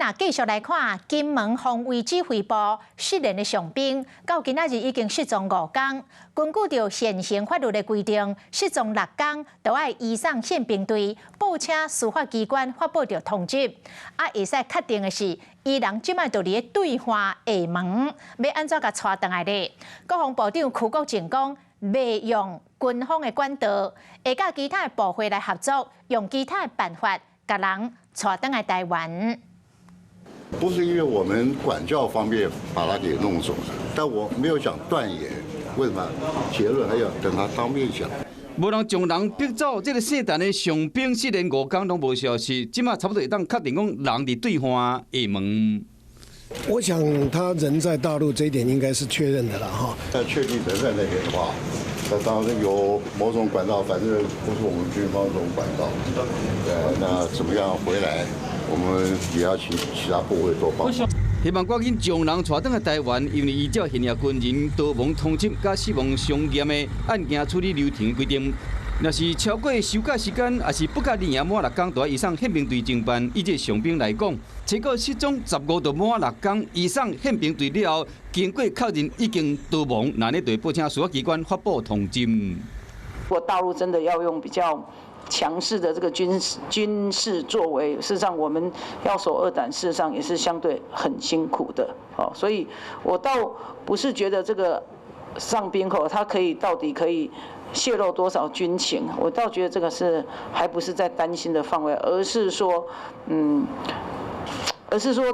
若繼續來看金門防衛指揮部失聯的傷兵，到今仔日已經失蹤5工。根據著現行法律的規定，失蹤6工就愛移送憲兵隊，報請司法機關發布著通緝。啊，會使確定的是，伊人這擺就佇咧對岸廈門，欲按怎共帶轉來咧？國防部長邱國正講，袂用軍方的管道，會佮其他的部會來合作，用其他的辦法，共人帶轉來台灣。不是因為我們管教方面把他給弄走的，但我沒有講斷言，為什麼？結論還要等他當面講。無人將人逼走，這个姓陳的傷兵失聯五工攏無消息，這馬差不多會當確定講人佇對岸廈門。我想他人在大陸這一點應該是確認的了哈。在確定人在那邊的話，那當然有某種管道，反正不是我們軍方這種管道。對，那怎麼樣回來？我們也要請其他部會多幫。希望趕緊將人帶轉來台灣，因為依照現役軍人逃亡通緝佮死亡傷嚴的案件處理流程規定，若是超過收押時間，抑是不甲認養滿六工，就愛移送憲兵隊偵辦。以這傷兵來講，這個失蹤15就滿六工，移送憲兵隊了後，經過確認已經逃亡，那呢就會報請司法機關發布通緝。如果大陸真的要用比較強勢的這個軍事作為，事實上我們要守二彈，事實上也是相對很辛苦的。哦，所以我倒不是覺得這個傷兵吼，他可以到底可以洩露多少軍情，我倒覺得這個是還不是在擔心的範圍，而是說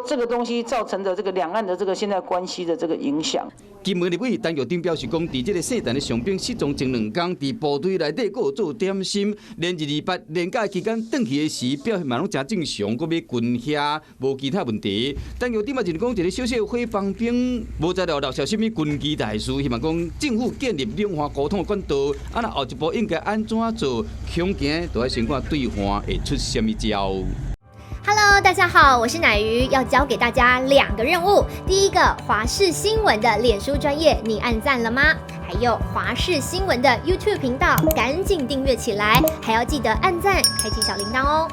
這個東西造成的這個兩岸的這個現在關係的這個影響。金門立委陳玉珍表示講，佇這个姓陳的傷兵失蹤前兩工，佇部隊內底閣有做點心，連日二八連假期間轉去的時，表現嘛攏誠正常，閣買軍靴，無其他問題。陳玉珍嘛認為講，一个小小的伙房兵，無知道落下啥物軍機大事，希望講政府建立兩岸溝通的管道，啊，若後一步應該按怎做，恐驚都愛先看對岸會出啥物招。 Hello，大家好，我是乃瑜，要交給大家兩個任務。第一個，華視新聞的臉書專頁，你按讚了嗎？還有華視新聞的 YouTube 頻道，趕緊訂閱起來，還要記得按讚，開啟小鈴鐺哦。